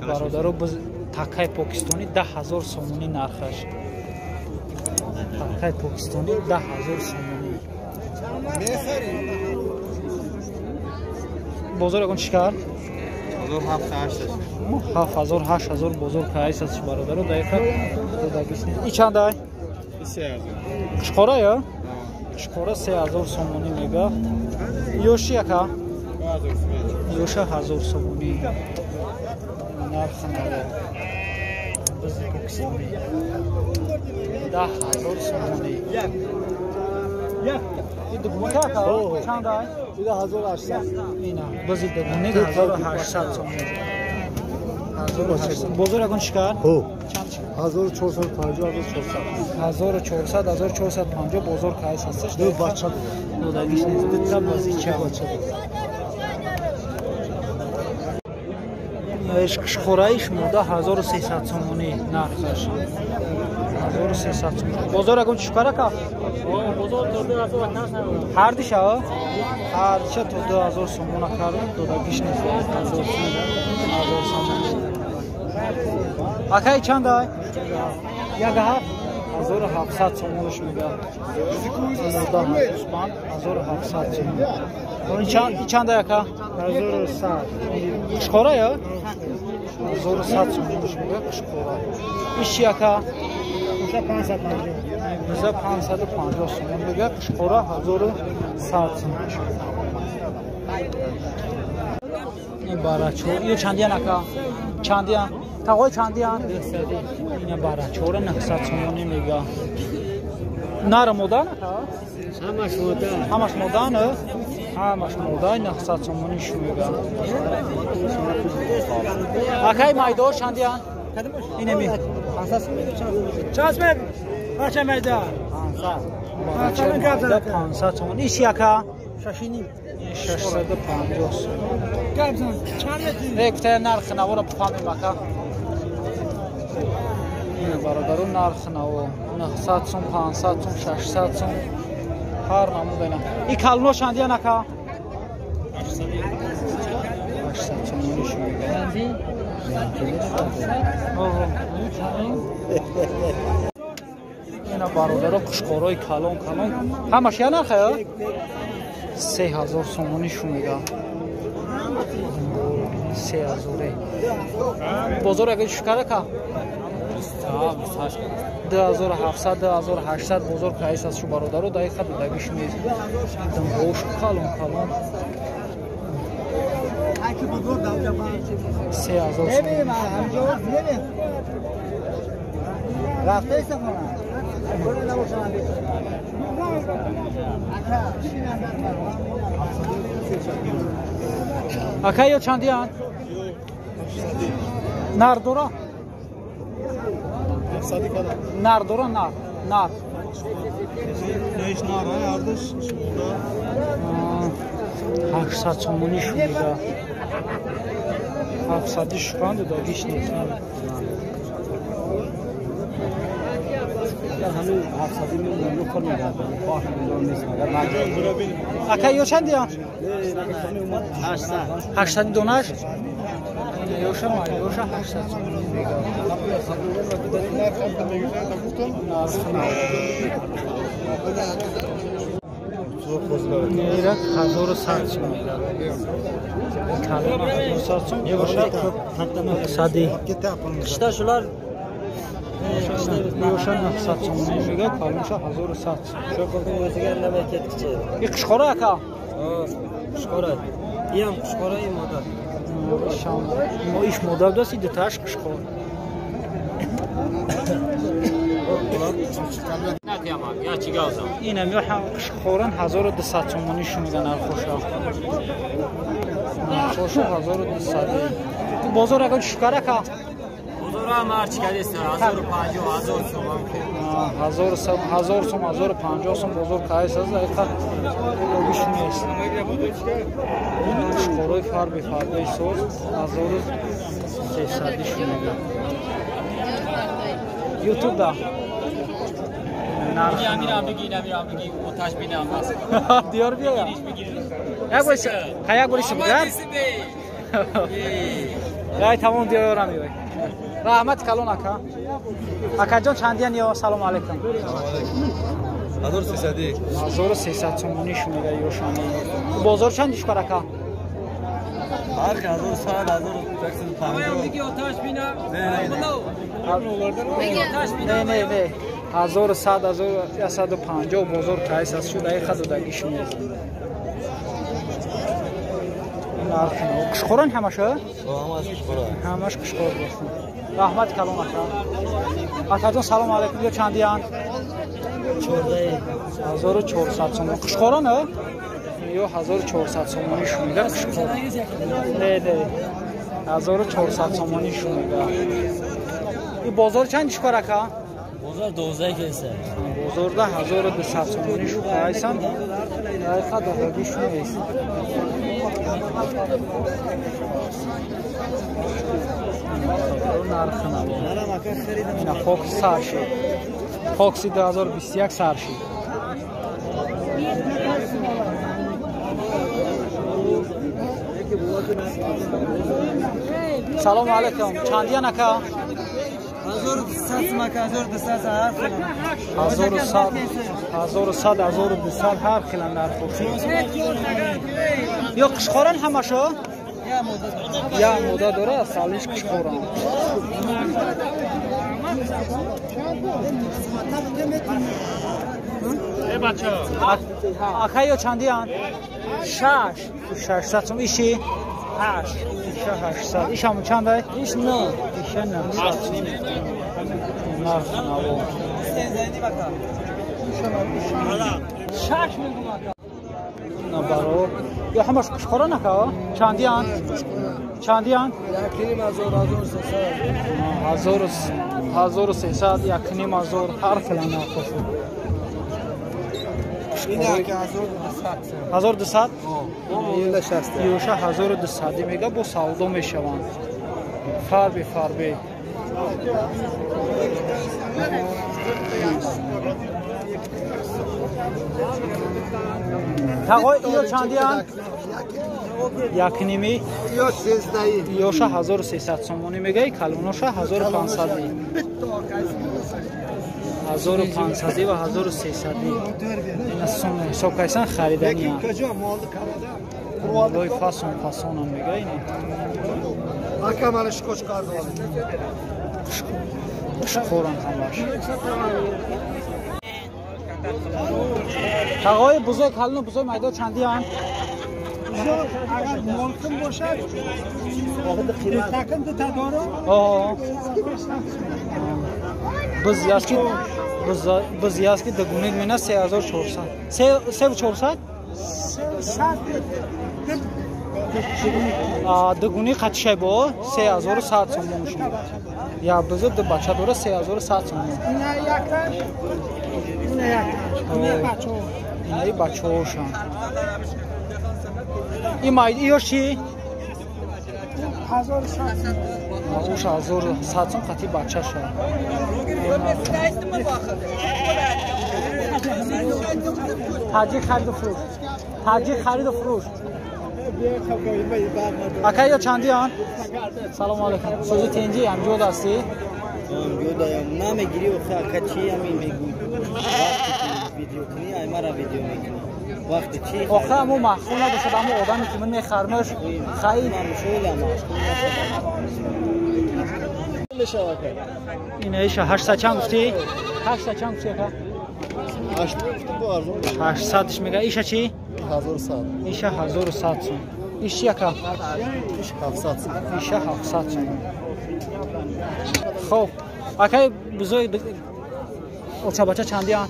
Бародаро, такай покистони 10 000 сомонӣ нархаш. Такай покистони 10 000 сомонӣ. Бозор ягон чӣ кард? 7000, 8000 бозор кайс аст, бародаро, дақиқа додагиш нест. И чандай? Қушқора ё? Қушқора 3000 сомонӣ мега. Ёши яка? Ёша 1000 сомонӣ. Нархи наво. Бизи покистони. 10 000 сомонӣ. И дугони ака? Чандай? 1800. Ина, бизи дугони 1800 сомонӣ. Бозор ягон чӣ кард? 1450, 1400. 1400, 1450 бозор кайс ҳасташ. Ду бача. Додагиш нест. Дута бозича. Қушқораиш мода 1300 сомонӣ нархаш. 1300 сомонӣ. Бозор ягон чӣ карака? Ҳардиша? Ҳардиша то 2000 сомона кард, додагиш нест. 1000 сомонӣ. Акай, чандай? Як ҳафт? 1700 сомонаш мега. Мода гӯсбанд 1700 сомон. И чандай, ака? 1100. Қушқора ё? 1100 сомонаш мега қушқора. Иш чи, ака? Оша 550. Биза 550 сомон мега, қушқора 1100 сомон. Ин барачо, ё чандиян, ака? Чандиян? Тағои, чандиян? Ина барачора 900 сомонӣ мега. Нара модан, ака? Ҳамаш мода. Ҳамаш модан? Ҳамаш мода, 900 сомонӣ шу мега. Акай, майдо чандиян? Инеми. Чанд сом? Бача, майда. 500 сомон. Иш, ака? Шашиним. 650 сомон. Гап зан. Чанд мети? Э, гуфта, нархи наворо бифаҳмем, ака. Ина, бародаро, нархи наво 900 сом, 500 сом, 600 сом, ҳар намуда. Ина, и калоно чандиян, ака? 800 сомониш мега. Оҳо. Ина, бародаро, қушқорои калон калон, ҳамаш я нарха ё? 3000 сомонишу мега. 3000-е. Бозор ягон шукарака? 2700, 2800 бозор кайс аст, шу бародаро, дақиқа додагиш нест. Димбош калон калон 3000 сомон. Рафта истифона. Ака, ё чандиян? Нар дора? Нар дора, нар, нар. Неш нар, ардаш. 800 сомонӣ шунида. 700-и шуканд, додагиш нест. Ҳамин 700 миллион кор мегардад. Нест магар. Ака, ё чандиян? 800. 800 донаш? Ёша, ёша 800 сомонӣ мега. Нархи нав. Ирак 1100 сом мега. Калона 1100 сом, ёша сади. Qishda shular. Ёша 900 сомонӣ мега, калонша 1100 сом. Shu pulning o'ziga indamay ketkichi. И қушқора, ака? Qushqora. Iyam qushqora, и moda. Иш мода будааст, и дутааш қушқор. Инам ё қушқоран 1200 сомонӣ шунида нархоша. Нархоша 1200. Бозор ягон шукар, ака? Бозорам ҳарчи кадест, 1050, 1000 сомон. 1000 сом, 1050 сом бозор кайс аст, дақиқа додагиш нест. Қушқорои фарби фарбаи соз 1300 шунида. Ютуб да. Амирам бигир, амирам бигир, оташ бинам. Диёр биёя. Як бори, ха, як бори бугар. Ай тамом диёрам ёй. Раҳмат калон ака. Акаҷон чандиян ё салом алейкум. 1300. 1300 сомонӣ шумега ёшани. Бозор чанд дишкар ака? Фарқ 1100 1150. Не не не. 1100 1150 бозор кайс аст шуд ай хазодагиш нест. Қушқорон ҳамаша? Ҳамаш қушқор бошад. Раҳмат калон ака. Акаҷон салом алейкум. Ё чандиян? 1400 сомон. Қушқорон ё 1400 сомонӣ шунида қушқор. Не не. 1400 сомонӣ шунида. И бозор чанд дишкор ака? Бозор 12 кеса. Бозорда 1200 сомонӣ шуда айсан. Айха додагӣ шунест. Нархи хок сар шуд. Фокси 2021 сар шуд. Салом алейкум. Чандиян ака? 1100 мака 1200 ҳар хел. 1100 1100 1200 ҳар хел нарх. Ё қишқоран ҳамашо? Я мода дора, салиш қишқоран. Ака ё чандиян? 6 600 сом иши? 8 иша 800. Иш ҳамун чандай? Иш 9. Иша 900. Нарх наво. 6 миллион ака. Набарор. Ё ҳамаш қушқорон ака? Чандиян? Чандиян? 1,5 1300, 1,5 ҳар хел нарх. 1200? Ёша 1200 мега бо савдо мешаванд. Фарби фарби. Тағой ё чандиян? 1,5. Ёша 1300 сомонӣ мегаи, калоноша 1500. 1500 ва 1300. Ина сом ҳисоб кайсан харидания. Лой фасон фасонам мега ина. Ака малаш қошқар дорад. Қушқоран ҳамаш. Тағои бузой калону бузой майдо чандиян? Агар молким бошад, таким дута дорам. Биз яски дагунид мена 3400. 3400? Дагуни қатишай бо 3100 сомон шуд. Я бизу ду бача дора 3100 сомон. Ина якташ, ина якташ. Ина бачаҳо. Инаи бачаҳошан. И майд иёш чи? 1100. Уш 1100 сом қати бачаша. Таҷик хариду фурӯш. Таҷик хариду фурӯш. Ака ё чандиян? Салом алейкум. Сӯзи тенҷи ҳамҷод ҳастӣ? Ҳамҷодаям. Намегирӣ охе ака чи ҳамин мегӯй? Вақте ки видео кунӣ, ай мара видео мекунӣ. Вақте чи? Охе аммо маъқул набошад, аммо одаме ки ман мехармаш, хаи Ина иша 800 чанд гуфтӣ? 800 чанд гуфтӣ ака? 800 мега. Иша чи? 1100. Иша 1100 сом. Иш чи ака? Иш 700 сом. Иша 700 сом. Хоб, акай бузой очабача чандиян?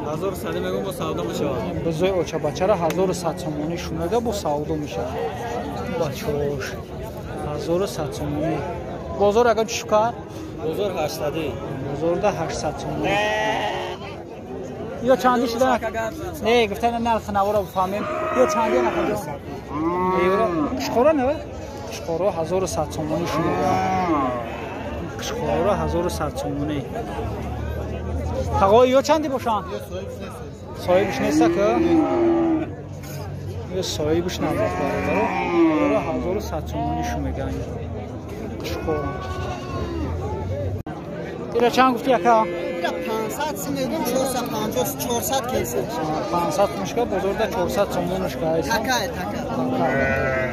1100 мегӯм бо савдо мешавад. Бузой очабачара 1100 сомонӣ шумега бо савдо мешавад. Бачош 1100 сомонӣ. Бозор агар чӣ шукар? Бозор 800. Бозорда 800 сомонӣ. Ё чанди шуда? Не, гуфтан нархи наворо бифаҳмем. Ё чанди накаҷо? Евро қушқора не? Қушқоро 1100 сомонӣ шумега. Қушқоро 1100 сомонӣ. Тағои ё чанди бошанд? Соҳибш неста ки? Ё соҳибш набуд бародаро. Евро 1100 сомонӣ шумега. Қушқора. Ира чанд гуфти, ака? 500 сум мегум, 450, 400 кесе. 500 сумушка, бозорда 400 сомонушка. Така, така.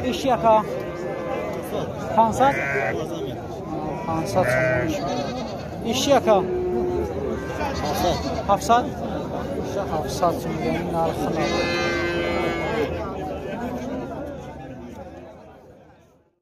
Иши, ака? 500? 500 сомонушка. Иши, ака? 700? 700 сум, яъни нархи.